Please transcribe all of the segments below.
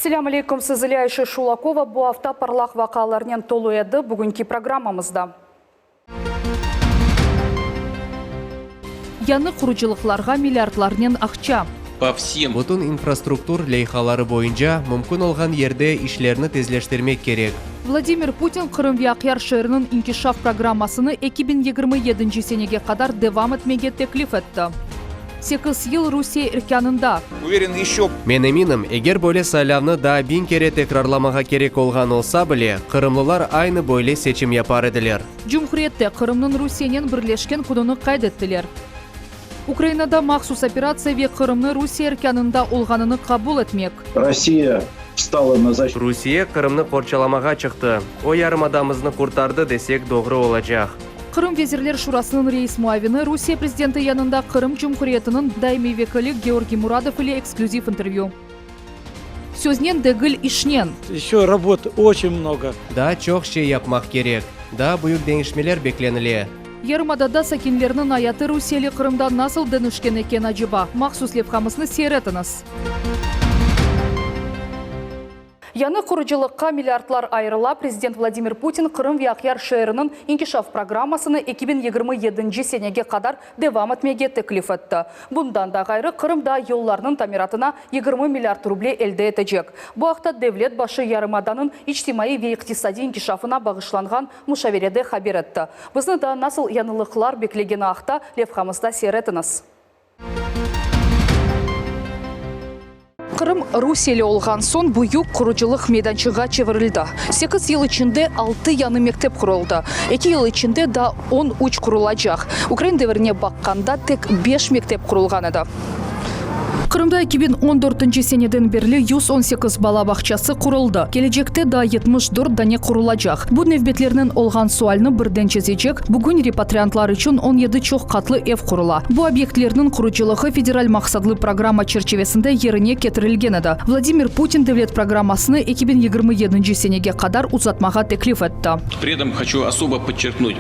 Selâm aleyküm, siz ile Ayşe Şulakova. Bu afta parlaq vaqialarnen tolu edi bugünki programmamızda. Yañı qurucılıqlarğa milliardlarnen aqça. Po vsem. Bütün infrastruktur leyhaları boyunca mümkün olğan yerde işlerni tezleştirmek kerek. Vladimir Putin Qırım ve Aqyar şeeriniñ inkişaf programmasını 2027 senege qadar devam etmege teklif etti. Sekiz yıl Rusiye erkânında. Uveren, eşço. Men eminim, eger böyle saylavnı daa biñ kere tekrarlamağa kerek olğan olsa bile, qırımlılar aynı böyle seçim yapar ediler. Cumhuriyette Qırımnıñ Rusiyenen birleşken kününi qayd ettiler. Ukrainada mahsus operatsiya ve Qırımnı Rusiye erkânında olğanını qabul etmek. Rossiya vstala na защиту. Rusiye Qırımnı qorçalamağa çıqtı. O yarımadamıznı qurtardı desek doğru olacaq. Qırım Vezirler Şurasınıñ reis muavini, Rusiye prezidenti yanında Qırım Cumhuriyetiniñ daimiy vekili Georgiy Muradov ile eksklüziv intervyü. Söznen degil, işnen. Еще работы очень много. Daa çoq şey yapmaq kerek. Daa büyük deñişmeler beklenile. Yarımadada sakinlerniñ ayatı rusiyeli Qırımda nasıl deñişken eken aceba? Mahsus levhamıznı seyir etiñiz. Yañı qurucılıqqa milliardlar ayırıla, prezident Vladimir Putin Qırım ve Aqyar şeeriniñ inkişaf programmasını 2027 senege qadar devam etmege teklif etti. Bundan da ğayrı, Qırım daa yollarnıñ tamiratına 20 milliard ruble elde etecek. Bu aqta devlet başı yarımadanıñ içtimaiy ve iqtisadiy inkişafına bağışlanğan muşaverede haber etti. Bizni daa nasıl yañılıqlar beklegeni aqta levhamızda seyir etiñiz. Qırım rusiyeli olğan soñ büyük qurucılıq meydançığına çevirildi. Sekiz yıl içinde altı yañı mektep quruldı, eki yıl içinde daa 13 qurulacaq. Ukrain devirine baqqanda tek beş mektep qurulğan edi. Qırımda 2014 seneden berli 118 bala bağçası quruldı, kelecekte daa 74 dane qurulacaq. Bu nevbetlernen olğan sualni birden çezecek, bugün repatriantlar içün 17 çoq qatlı ev qurula. Bu obyektlerniñ qurucılığı federal maqsatlı programma çerçivesinde yerine ketirilgen edi. Vladimir Putin devlet programmasını 2027 senege qadar uzatmağa teklif etti. Pri etom hoçu osobo podçerknut,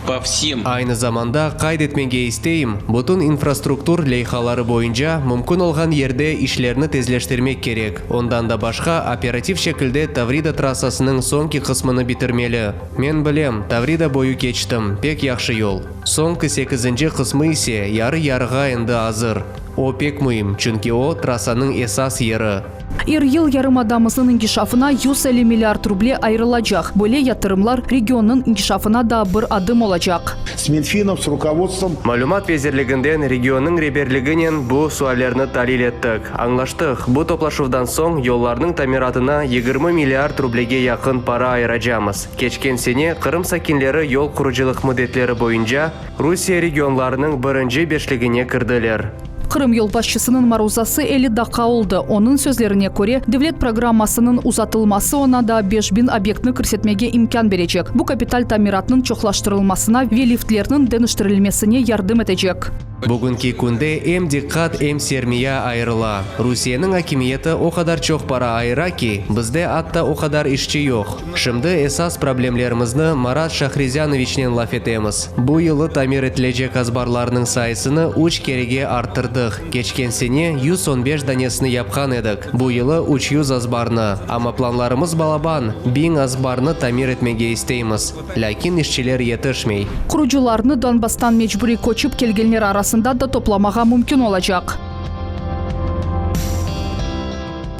po vsem. Aynı zamanda, qayd etmege isteyim, bütün infrastruktur leyhaları boyunca mümkün olğan yerde işlerni tezleştirmek kerek. Ondan da başqa, operativ şekilde Tavrida trassasınıñ soñki qısmını bitirmeli. Men bilem, Tavrida boyu keçtim, pek yahşı yol. Soñki sekizinci qısmı ise yarı-yarığa endi azır. O pek müim, çünki o, trassanıñ esas yeri. Er yıl yarımadamıznıñ inkişafına 150 milliard ruble ayırılacaq. Böyle yatırımlar regionnıñ inkişafına daa bir adım olacaq. S Minfinom, s rukovodstvom. Malümat vezirliginden regionnıñ reberliginen bu suallerni talil ettik. Añlaştıq, bu toplaşuvdan soñ yollarnıñ tamiratına 20 milliard rublege yaqın para ayıracamız. Keçken sene Qırım sakinleri yol qurucılıq müddetleri boyunca Rusiye regionlarınıñ birinci beşligine kirdiler. Qırım yolbaşçısınıñ maruzası 50 daqqa oldı. Onıñ sözlerine köre, devlet programmasınıñ uzatılması oña daa 5000 obyektni kirsetmege imkân berecek, bu kapital tamiratnıñ çoqlaştırılmasına ve liftlerniñ deñiştirilmesine yardım etecek. Bugünki künde em diqqat, em sermiya ayırıla. Rusiyeniñ akimiyeti o qadar çoq para ayıra ki, bizde atta o qadar işçi yoq. Şimdi esas problemlerimizni Marat Şahrizyanoviçnen laf etemiz. Bu yılı tamir etilecek azbarlarnıñ sayısını üç kerege arttırdıq, keçken sene 115 danesini yapqan edik, bu yılı 300 azbarnı. Amma planlarımız balaban, 1000 azbarnı tamir etmege isteymiz. Lâkin işçiler yetişmey. Qurucılarnı Donbasstan mecburiy köçip kelgenler arasında da toplamağa mümkün olacaq.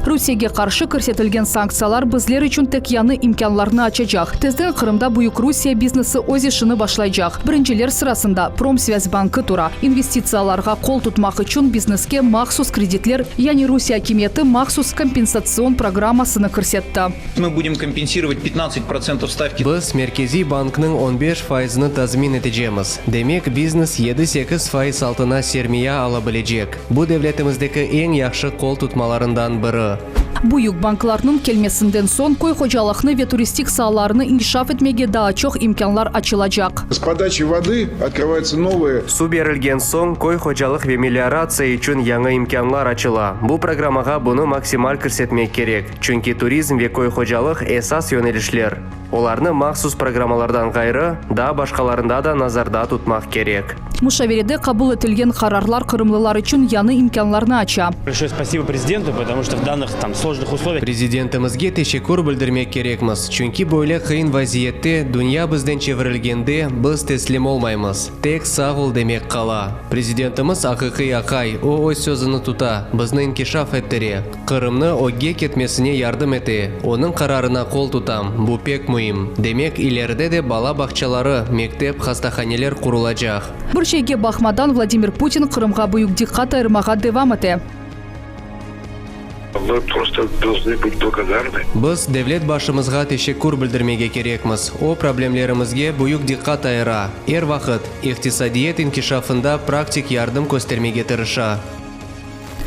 Rusiyege qarşı kirsetilgen sanktsiyalar bizler içün tek yañı imkânlarnı açacaq. Tezden Qırımda büyük Rusiye biznesi öz işini başlaycaq. Birinciler sırasında Promsvâzbankı tura. İnvestitsiyalarğa qol tutmaq içün bizneske mahsus kreditler, yani Rusiye akimiyeti mahsus kompensatsion programmasını kirsetti. Mı budem kompensirovat 15 protsentov stavki. Biz Merkeziy banknıñ on beş faizini tazmin etecemiz. Demek, biznes yedi-sekiz faiz altına sermiya ala bilecek. Bu devletimizdeki eñ yahşı qol tutmalarından biri. Büyük banklarnıñ kelmesinden soñ köy hocalıqnı ve turistik saalarını inkişaf etmege daa çoq imkânlar açılacaq. S podaçey vody otkrıvayutsa novıye. Suv berilgen soñ köy hocalıq ve melioratsiya içün yañı imkânlar açıla. Bu programmağa bunı maksimal kirsetmek kerek, çünki turizm ve köy hocalıq esas yönelişler. Olarnı mahsus programmalardan ğayrı, daa başqalarında da nazarda tutmaq kerek. Muşaverede qabul etilgen qararlar qırımlılar içün yañı imkânlarnı aça. Большое спасибо президенту, потому что в данных там сложных условиях. Prezidentimizge teşekkür bildirmek kerekmiz, çünki böyle qıyın vaziyette, dünya bizden çevirilgende, biz teslim olmaymız. Tek sağ ol demek qala. Prezidentimiz aqiqiy aqay, o öz sözüni tuta, bizni inkişaf ettire, Qırımnı ögge ketmesine yardım ete. Onıñ qararına qol tutam, bu pek müim. Demek, ileride de bala bağçaları, mektep, hastahaneler qurulacaq. Bir şeyge baqmadan, Vladimir Putin Qırımğa büyük diqqat ayırmağa devam ete. Mı prosto doljnı bıt blagodarnı. Biz devlet başımızğa teşekkür bildirmege kerekmiz, o, problemlerimizge büyük diqqat ayıra, er vaqıt iqtisadiyet inkişafında praktik yardım köstermege tırışa.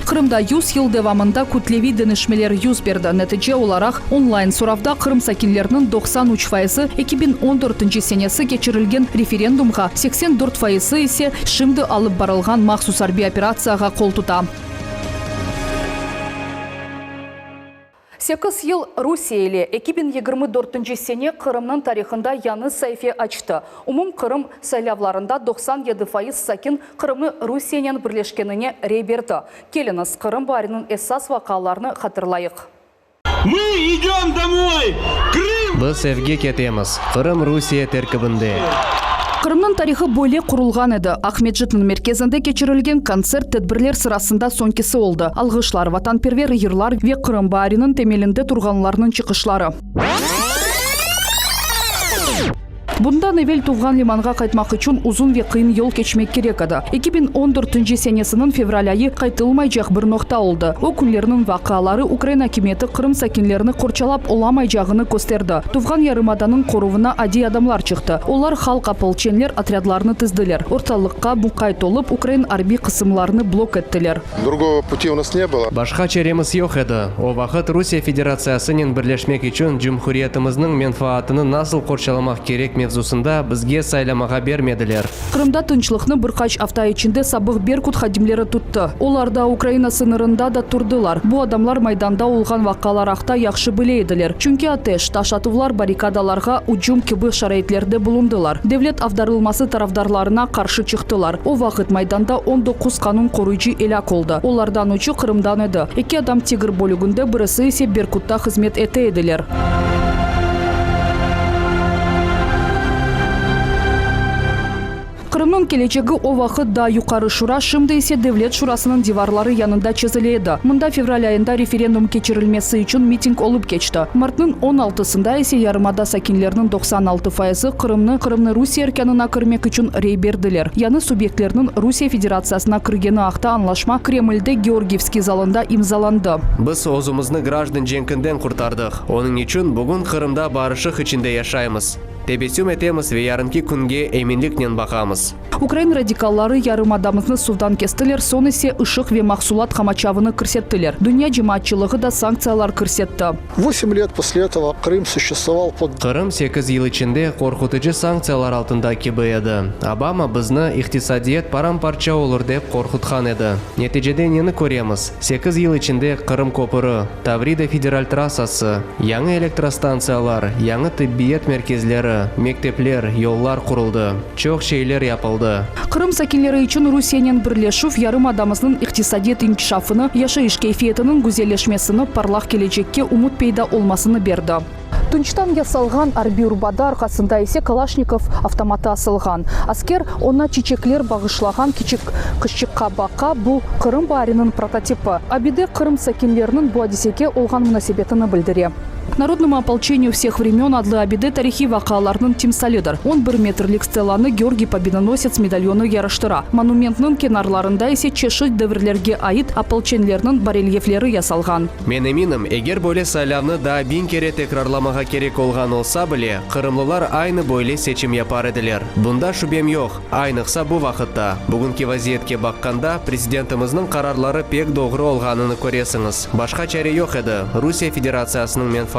Qırımda yüz yıl devamında kütleviy deñişmeler yüz berdi. Netice olaraq, onlayn soravda Qırım sakinleriniñ 93 fayızı 2014 senesi keçirilgen referendumğa, 84 fayızı ise şimdi alıp barılğan mahsus arbiy operatsiyağa qol tuta. Sekiz yıl Rusiye ile 2024 sene Qırımnıñ tarihında yañı saife açtı. Umumqırım saylavlarında 97% sakin Qırımnı Rusiyenen birleşkenine rey berdi. Keliñiz, Qırım baariniñ esas vaqialarını hatırlayıq. Mı idem domoy! Krım! Biz evge ketemiz. Qırım Rusiye terkibinde. Qırımnıñ tarihı böyle qurulğan edi. Aqmescitniñ merkezinde keçirilgen kontsert tedbirler sırasında soñkisi oldı. Alğışlar, vatanperver yırlar ve Qırım baariniñ temelinde turğanlarnıñ çıqışları. Bundan evel tuvğan limanğa qaytmaq içün uzun ve qıyın yol keçmek kerek edi. 2014 senesiniñ fevral ayı qaytılmaycaq bir noqta oldı. O künlerniñ vaqiaları ukrain akimiyeti Qırım sakinlerini qorçalap olamaycağını kösterdi. Tuvğan yarımadanıñ qoruvına adiy adamlar çıqtı. Olar halq opolçenler otrâdlarını tizdiler, ortalıqqa muqayt olıp, ukrain arbiy qısımlarını blok ettiler. Drugogo puti u nas ne bylo. Başqa çaremiz yoq edi. O vaqıt Rusiye Federatsiyasınen birleşmek içün cumhuriyetimizniñ menfaatını nasıl qorçalamaq kerek mevzusında bizge saylamağa bermediler. Qırımda tınçlıqnı bir qaç afta içinde sabıq Berkut hadimleri tuttı. Olar da Ukraina sıñırında da turdılar. Bu adamlar Maydanda olğan vaqialar aqta yahşı bile ediler, çünki ateş, taş atuvlar, barrikadalarğa ücüm kibi şaraitlerde bulundılar, devlet avdarılması tarafdarlarına qarşı çıqtılar. O vaqıt Maydanda 19 qanun qoruyıcı elâk oldı, olardan üçü Qırımdan edi, eki adam Tigr bölüginde, birisi ise Berkutta hızmet ete ediler. Qırımnıñ kelecegi o vaqıt daa Yuqarı Şura, şimdi ise Devlet Şurasınıñ divarları yanında çezile edi. Mında fevral ayında referendum keçirilmesi içün miting olıp keçti. Martnıñ on altısında ise yarımada sakinleriniñ 96 fayızı Qırımnı Qırımnı Rusiye erkânına kirmek içün rey berdiler. Yañı subyektlerniñ Rusiye Federatsiyasına kirgeni aqta añlaşma Kremlde Georgiyevskiy zalında imzalandı. Biz özümizni grajdan cenkinden qurtardıq. Onıñ içün bugün Qırımda barışıq içinde yaşaymız. Tebessüm etemiz ve yarınki künge eminliknen baqamız. Ukrain radikalları yarımadamıznı suvdan kestiler, soñ ise ışıq ve mahsulat qamaçavını kirsettiler. Dünya cemaatçılığı da sanktsiyalar kirsetti. Vosem let posle etого Krım suşestvoval pod. Qırım sekiz yıl içinde qorqutıcı sanktsiyalar altında kibi edi. Obama bizni iqtisadiyat param-parça olur dep qorqutqan edi. Neticede neni köremiz? Sekiz yıl içinde Qırım köpüri, Tavrida federal trassası, yañı elektrostantsiyalar, yañı tibbiyet merkezleri, mektepler, yollar quruldı. Çoq şeyler yapıldı. Qırım sakinleri içün Rusiyenen birleşüv yarımadamıznıñ iqtisadiyat inkişafını, yaşayış keyfiyetiniñ güzelleşmesini, parlaq kelecekke ümüt peyda olmasını berdi. Tunçtan yasalğan arbiy urbada, arqasında ise Kalaşnikov avtomatı asılğan. Asker oña çiçekler bağışlağan kiçik qızçıqqa baqa, bu, Qırım baariniñ prototipi. Abide Qırım sakinleriniñ bu adisege olğan munasebetini bildire. Narodnomu opolçeniyu vseh vremön adlı abide tarihiy vaqialarnıñ timsalidir. On bir metrlik stelanı Georgiy Pobedonosets medalyonı yaraştıra. Monumentniñ kenarlarında ise çeşit devirlerge ait opolçenlerniñ barelyefleri yasalğan. Men eminim, eger böyle saylavnı daa biñ kere tekrarlamağa kerek olğan olsa bile, qırımlılar aynı böyle seçim yapar ediler. Bunda şübem yoq. Aynıqsa bu vaqıtta, bugünki vaziyetke baqqanda, prezidentimizniñ qararları pek doğru olğanını köresiñiz. Başqa çare yoq edi, Rusiye Federatsiyasınıñ menfaatını,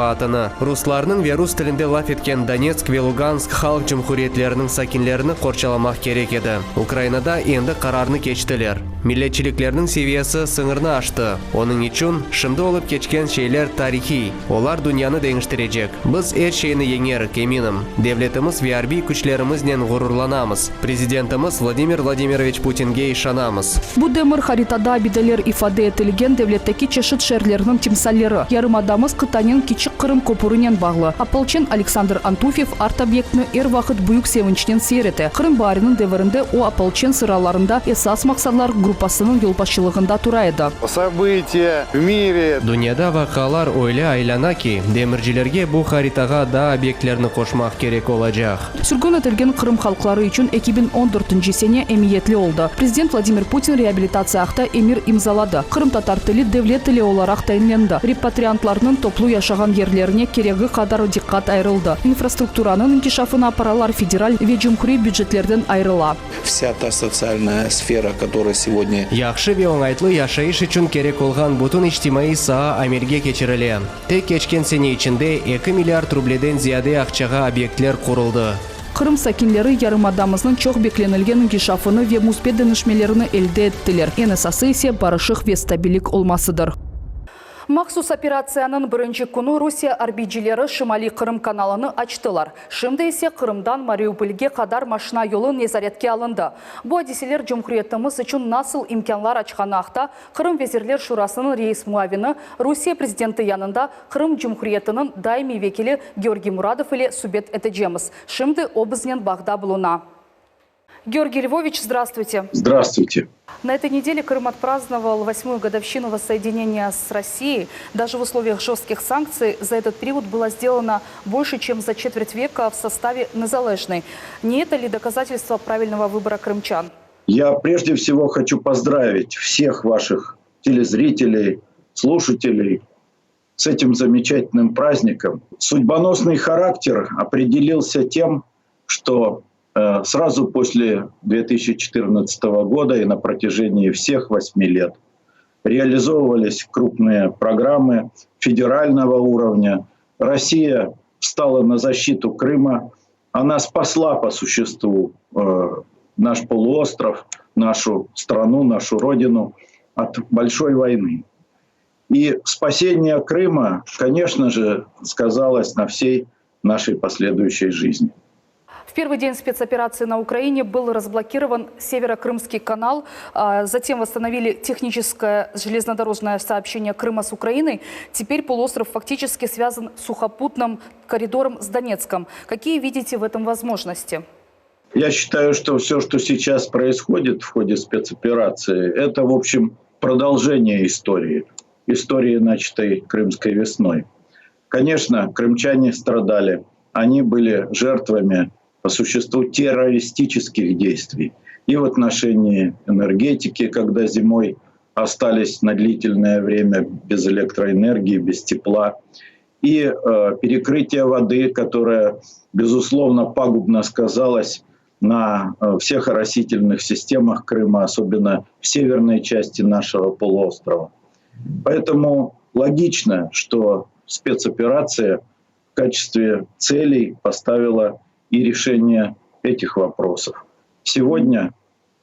ruslarnıñ ve rus tilinde laf etken Donetsk ve Lugansk halq cumhuriyetleriniñ sakinlerini qorçalamaq kerek edi. Ukrainada endi qararnı keçtiler. Milletçiliklerniñ seviyesi sıñırnı aştı. Onıñ içün, şimdi olıp keçken şeyler tarihiy, olar dünyanı deñiştirecek. kerek. Biz er şeyni yeñerik, eminim. Devletimiz ve arbiy küçlerimiznen ğururlanamız. Prezidentimiz Vladimir Vladimiroviç Putinge işanamız. Bu demir haritada abideler ifade etilgen devletteki çeşit şeerlerniñ timsalleri. Yarımadamız qıtanen Kiçik Qırım köpürinen bağlı. Opolçen Aleksandr Antufyev art-obyektni er vaqıt büyük sevinçnen seyir ete. Qırım baariniñ devirinde o opolçen sıralarında esas maqsadlar gruppasınıñ yolbaşçılığında tura edi. Sobıtiya v mire. Dünyada vaqialar öyle aylana ki, demircilerge bu haritağa daa obyektlerni qoşmaq kerek olacaq. Sürgün etilgen Qırım halqları içün 2014-nci sene emiyetli oldı. Prezident Vladimir Putin reabilitatsiya aqta emir imzaladı. Qırımtatar tili devlet tili olaraq tayinlendi. Repatriantlarnıñ toplu yaşağan yerlerine keregi qadar diqqat ayırıldı. İnfrastrukturanıñ inkişafına paralar federal ve cumhuriy bücetlerden ayırıla. Vsâ ta sotsialnaya sfera, kotoraya segodnâ. Yahşı ve oñaytlı yaşayış içün kerek olğan bütün içtimaiy saa amelge keçirile. Tek keçken sene içinde eki milliard rubleden ziyade aqçağa obyektler quruldı. Qırım sakinleri yarımadamıznıñ çoq beklenilgen inkişafını ve müsbet deñişmelerini elde ettiler, eñ esası ise barışıq ve stabillik olmasıdır. Mahsus operatsiyanıñ birinci künü Rusiye arbiycileri Şimaliy Qırım kanalını açtılar. Şimdi ise Qırımdan Mariupolge qadar maşina yolu nezaretke alındı. Bu adiseler cumhuriyetimiz içün nasıl imkânlar açqanı aqta Qırım Vezirler Şurasınıñ reis muavini, Rusiye prezidenti yanında Qırım Cumhuriyetiniñ daimiy vekili Georgiy Muradov ile subet etecemiz. Şimdi o biznen bağda buluna. Георгий Львович, здравствуйте. Здравствуйте. На этой неделе Крым отпраздновал восьмую годовщину воссоединения с Россией. Даже в условиях жестких санкций за этот период было сделано больше, чем за четверть века в составе Незалежной. Не это ли доказательство правильного выбора крымчан? Я прежде всего хочу поздравить всех ваших телезрителей, слушателей с этим замечательным праздником. Судьбоносный характер определился тем, что э, сразу после 2014 года и на протяжении всех восьми лет реализовывались крупные программы федерального уровня. Россия встала на защиту Крыма. Она спасла по существу э, наш полуостров, нашу страну, нашу родину от большой войны. И спасение Крыма, конечно же, сказалось на всей нашей последующей жизни. В первый день спецоперации на Украине был разблокирован Северо-Крымский канал. А, затем восстановили техническое железнодорожное сообщение Крыма с Украиной. Теперь полуостров фактически связан сухопутным коридором с Донецком. Какие видите в этом возможности? Я считаю, что все, что сейчас происходит в ходе спецоперации, это, в общем, продолжение истории. Истории, начатой Крымской весной. Конечно, крымчане страдали. Они были жертвами по существу террористических действий. И в отношении энергетики, когда зимой остались на длительное время без электроэнергии, без тепла. И э, перекрытие воды, которое, безусловно, пагубно сказалось на э, всех оросительных системах Крыма, особенно в северной части нашего полуострова. Поэтому логично, что спецоперация в качестве целей поставила и решение этих вопросов. Сегодня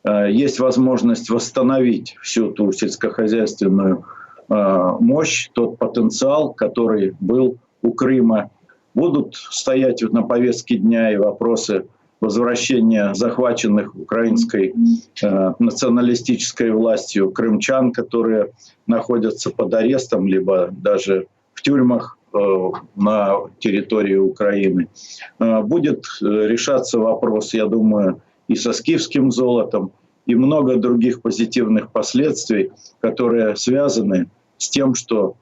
э, есть возможность восстановить всю ту сельскохозяйственную э, мощь, тот потенциал, который был у Крыма. Будут стоять на повестке дня и вопросы возвращения захваченных украинской э, националистической властью крымчан, которые находятся под арестом, либо даже в тюрьмах э, на территории Украины. Э, будет решаться вопрос, я думаю, и со скифским золотом, и много других позитивных последствий, которые связаны с тем, что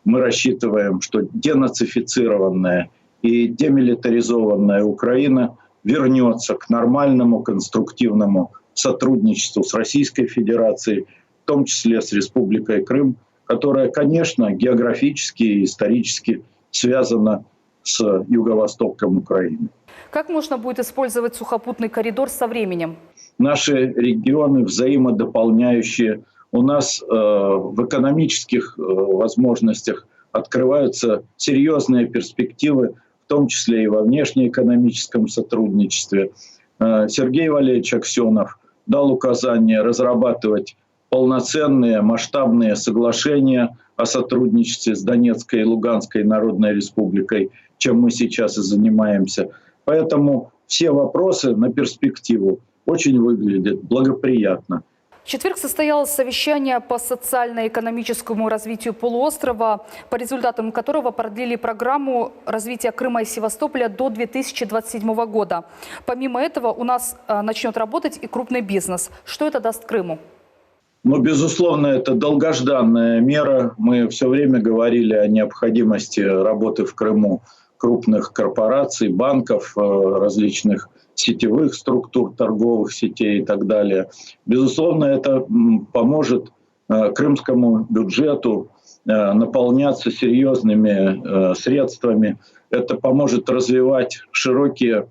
мы рассчитываем, что денацифицированная и демилитаризованная Украина вернется к нормальному конструктивному сотрудничеству с Российской Федерацией, в том числе с Республикой Крым, которая, конечно, географически и исторически связана с юго-востоком Украины. Как можно будет использовать сухопутный коридор со временем? Наши регионы взаимодополняющие. У нас э, в экономических э, возможностях открываются серьезные перспективы, в том числе и во внешнеэкономическом сотрудничестве. Э, Сергей Валерьевич Аксенов дал указание разрабатывать полноценные масштабные соглашения. о сотрудничестве с Донецкой и Луганской Народной Республикой, чем мы сейчас и занимаемся. Поэтому все вопросы на перспективу очень выглядят благоприятно. В четверг состоялось совещание по социально-экономическому развитию полуострова, по результатам которого продлили программу развития Крыма и Севастополя до 2027 года. Помимо этого у нас э, начнет работать и крупный бизнес. Что это даст Крыму? Ну, безусловно, это долгожданная мера. Мы все время говорили о необходимости работы в Крыму крупных корпораций, банков, э, различных сетевых структур, торговых сетей и так далее. Безусловно, это поможет э, крымскому бюджету э, наполняться серьезными средствами. Это поможет развивать широкие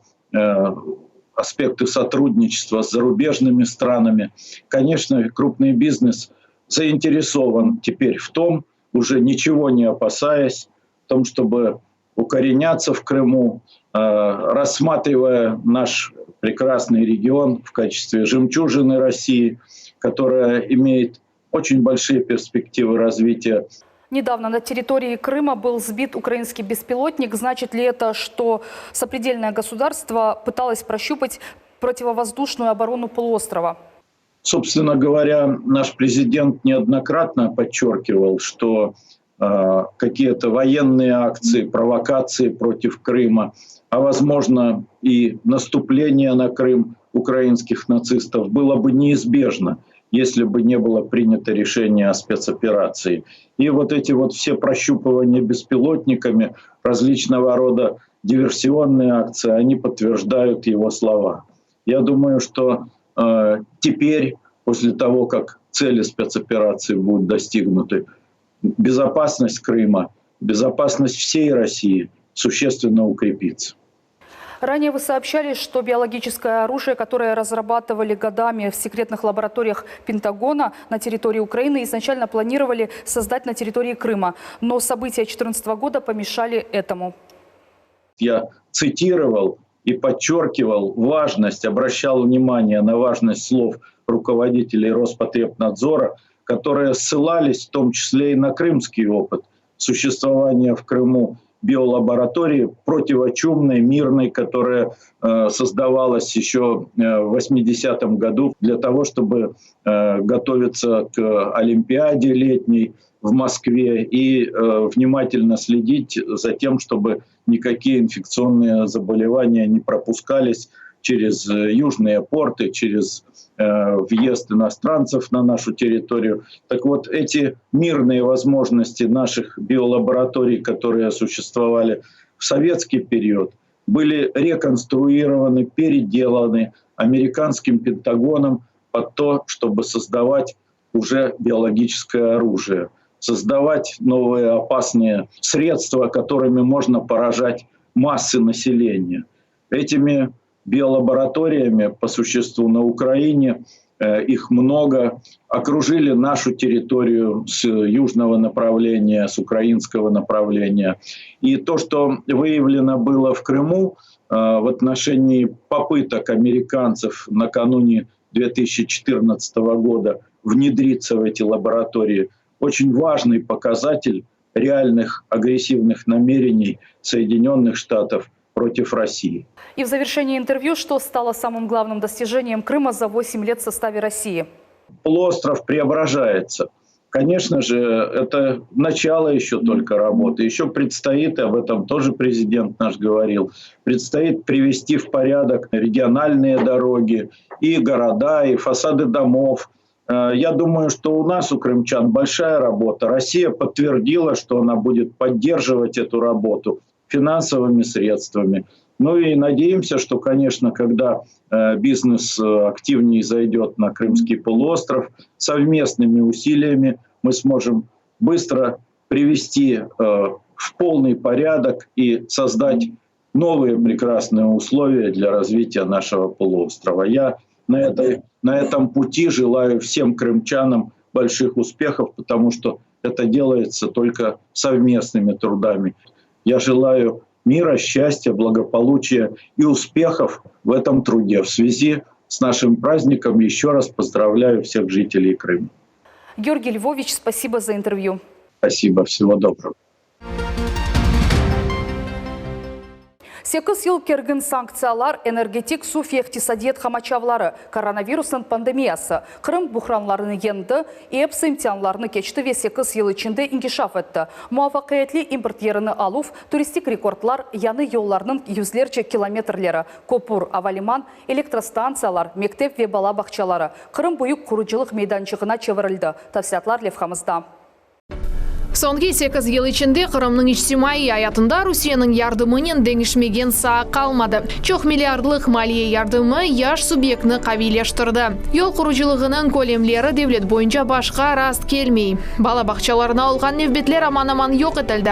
аспекты сотрудничества с зарубежными странами. Конечно, крупный бизнес заинтересован теперь в том, уже ничего не опасаясь, в том, чтобы укореняться в Крыму, э, рассматривая наш прекрасный регион в качестве жемчужины России, которая имеет очень большие перспективы развития. Недавно на территории Крыма был сбит украинский беспилотник. Значит ли это, что сопредельное государство пыталось прощупать противовоздушную оборону полуострова? Собственно говоря, наш президент неоднократно подчеркивал, что э, какие-то военные акции, провокации против Крыма, а возможно и наступление на Крым украинских нацистов было бы неизбежно, если бы не было принято решение о спецоперации. И вот эти вот все прощупывания беспилотниками, различного рода диверсионные акции, они подтверждают его слова. Я думаю, что э, теперь, после того, как цели спецоперации будут достигнуты, безопасность Крыма, безопасность всей России существенно укрепится. Ранее вы сообщали, что биологическое оружие, которое разрабатывали годами в секретных лабораториях Пентагона на территории Украины, изначально планировали создать на территории Крыма. Но события 2014 года помешали этому. Я цитировал и подчеркивал важность, обращал внимание на важность слов руководителей Роспотребнадзора, которые ссылались в том числе и на крымский опыт существования в Крыму биолаборатории противочумной, мирной, которая э, создавалась еще э, в 80-м году для того, чтобы э, готовиться к Олимпиаде летней в Москве и внимательно следить за тем, чтобы никакие инфекционные заболевания не пропускались через южные порты, через въезд иностранцев на нашу территорию. Так вот, эти мирные возможности наших биолабораторий, которые существовали в советский период, были реконструированы, переделаны американским Пентагоном под то, чтобы создавать уже биологическое оружие, создавать новые опасные средства, которыми можно поражать массы населения. Этими биолабораториями по существу на Украине, э, их много, окружили нашу территорию с южного направления, с украинского направления. И то, что выявлено было в Крыму э, в отношении попыток американцев накануне 2014 года внедриться в эти лаборатории, очень важный показатель реальных агрессивных намерений Соединенных Штатов против России. И в завершении интервью, что стало самым главным достижением Крыма за 8 лет в составе России? Полуостров преображается. Конечно же, это начало еще только работы. Еще предстоит, и об этом тоже президент наш говорил, предстоит привести в порядок региональные дороги, и города, и фасады домов. Э, я думаю, что у нас, у крымчан, большая работа. Россия подтвердила, что она будет поддерживать эту работу финансовыми средствами. Ну и надеемся, что, конечно, когда э, бизнес э, активнее зайдет на Крымский полуостров, совместными усилиями мы сможем быстро привести в полный порядок и создать новые прекрасные условия для развития нашего полуострова. Я на, этой, на этом пути желаю всем крымчанам больших успехов, потому что это делается только совместными трудами. Я желаю мира, счастья, благополучия и успехов в этом труде. В связи с нашим праздником еще раз поздравляю всех жителей Крыма. Георгий Львович, спасибо за интервью. Спасибо, всего доброго. Sekiz yıl kergin sanktsiyalar, energetik, suv ve iqtisadiyat qamaçavları, koronavirusnıñ pandemiyası, Qırım buhranlarını yeñdi, episi imtianlarnı keçti ve sekiz yıl içinde inkişaf etti. Muvafaqiyetli import yerini aluv, turistik rekordlar, yañı yollarnıñ yüzlerce kilometrleri, köpür, avaliman, elektrostantsiyalar, mektep ve bala bağçaları, Qırım büyük qurucılıq meydançığına çevirildi, tafsilâtlar levhamızda. Soñki sekiz yıl içinde Qırımnıñ içtimaiy ayatında Rusiyeniñ yardımınen deñişmegen saa qalmadı. Çoq milliardlıq maliye yardımı yaş subyektni qaviyleştirdi. Yol qurucılığınıñ kölemleri devlet boyunca başqa rast kelmey. Bala bağçalarına olğan nevbetler aman-aman yoq etildi.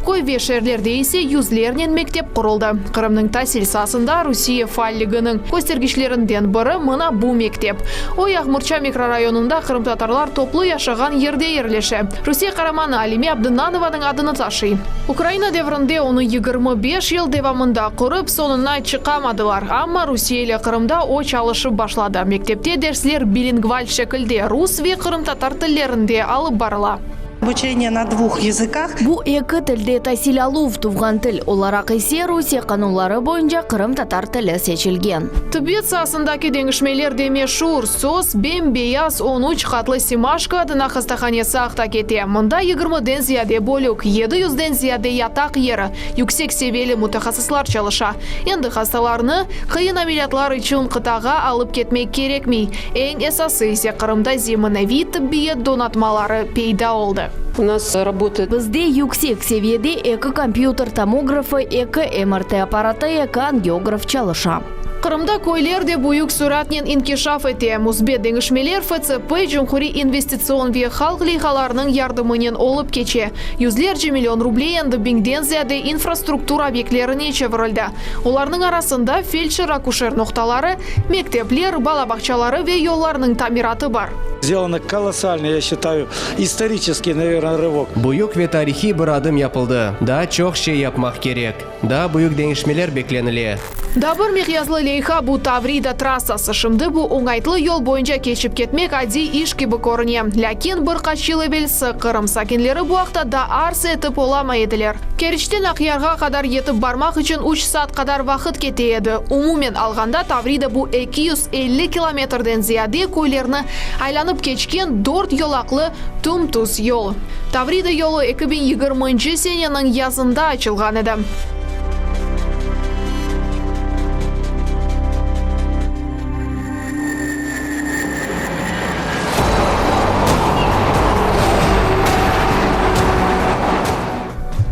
Köy ve şeerlerde ise yüzlernen mektep quruldı. Qırımnıñ tasil saasında Rusiye faalliginiñ köstergiçlerinden biri mına bu mektep. O, Yağmurça mikrorayonında qırımtatarlar toplu yaşağan yerde yerleşe. Rusiye qaramanı Alime Abdınanovanıñ adını taşıy. Ukraina devrinde onı 25 yıl devamında qurıp, soñuna çıqamadılar. Amma Rusiye ile Qırımda o çalışıp başladı. Mektepte dersler bilingval şekilde, rus ve qırımtatar tillerinde alıp barıla. Obuçeniye na dvuh yazıkah. Bu eki tilde tasil aluv, tuvğan til olaraq ise Rusiye qanunları boyunca qırımtatar tili seçilgen. Tibbiyet saasındaki deñişmeler de meşur. Söz, bem-beyaz on üç qatlı Semaşko adına hastahanesi aqta kete. Mında yigirmiden ziyade bölük, yedi yüzden ziyade yataq yeri, yüksek seviyeli mütehassıslar çalışa. Endi hastalarnı qıyın ameliyatlar içün qıtağa alıp ketmek kerekmey. Eñ esası ise Qırımda zemaneviy tıbbiyet donatmaları peyda oldı. U nas rabotayet. Bizde yüksek seviyede eki kompyuter tomografı, eki MRT apparatı, eki angiograf çalışa. Qırımda köyler de büyük süratnen inkişaf ete. Müsbet deñişmeler FCP, Cumhuriy investitsion ve halq leyhalarınıñ yardımınen olıp keçe. Yüzlerce million ruble endi biñden ziyade infrastruktura obyektlerine çevirildi. Olarnıñ arasında feldşer-akuşer noqtaları, mektepler, bala bağçaları ve yollarnıñ tamiratı bar. Сделано kolossalnıy, ya şçitayu, istoriçeskiy, navernoye, rıvok. Büyük ve tarihiy bir adım yapıldı. Daa çoq şey yapmaq kerek. Daa büyük deñişmeler beklenile. Daa bir miqyaslı leyha bu Tavrida trassası. Şimdi bu oñaytlı yol boyunca keçip ketmek adiy iş kibi körüne. Lâkin bir qaç yıl evelsi Qırım sakinleri bu aqta daa arz etip olamay ediler. Keriçten Aqyarğa qadar yetip barmaq içün üç saat qadar vaqıt kete edi. Umumen alğanda Tavrida bu 250 kilometrden ziyade köylerni aylanıp keçken dört yolaqlı tüm-tüz yol. Tavrida yolu 2020-nci seneniñ yazında açılğan edi.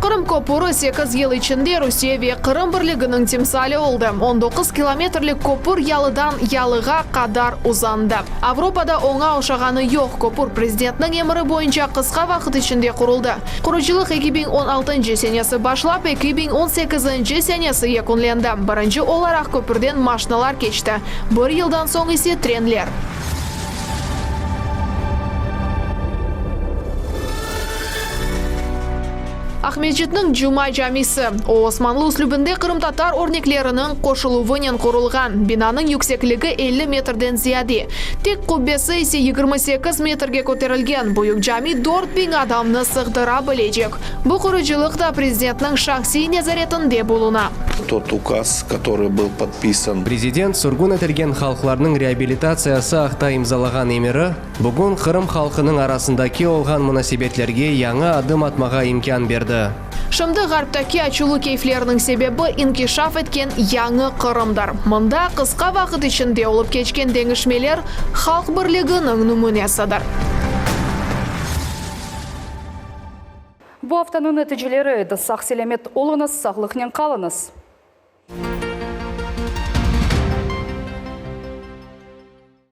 Qırım köpüri sekiz yıl içinde Rusiye ve Qırım birliginiñ timsali oldı. On doquz kilometrlik köpür yalıdan yalığa qadar uzandı. Avropada oña oşağanı yoq. Köpür prezidentniñ emri boyunca qısqa vaqıt içinde quruldı. Qurucılıq 2016 senesi başlap, 2018 senesi yekünlendi. Birinci olaraq köpürden maşinalar keçti, bir yıldan soñ ise trenler. Aqmescitniñ Cuma camisi. O, osmanlı üslübinde qırımtatar örnekleriniñ qoşuluvınen qurulğan. Binanıñ yüksekligi 50 metrden ziyade, tek qubbesi ise 28 metrge köterilgen. Büyük cami 4000 adamnı sığdıra bilecek. Bu qurucılıq da prezidentniñ şahsiy nezaretinde buluna. Tot ukaz, kotorıy byl podpisan. Prezident sürgün etilgen halqlarnıñ reabilitatsiyası aqta imzalağan emiri, Bugün Qırım halqınıñ arasındaki olğan munasebetlerge yañı adım atmağa imkân berdi. Şimdi ğarptaki açuvlı keyflerniñ sebebi inkişaf etken yañı Qırımdır. Mında qısqa vaqıt içinde olıp keçken deñişmeler halq birliginiñ nümünesidir. Bu aftanıñ neticeleri edi. Sağ-selâmet oluñız, sağlıqnen qalıñız!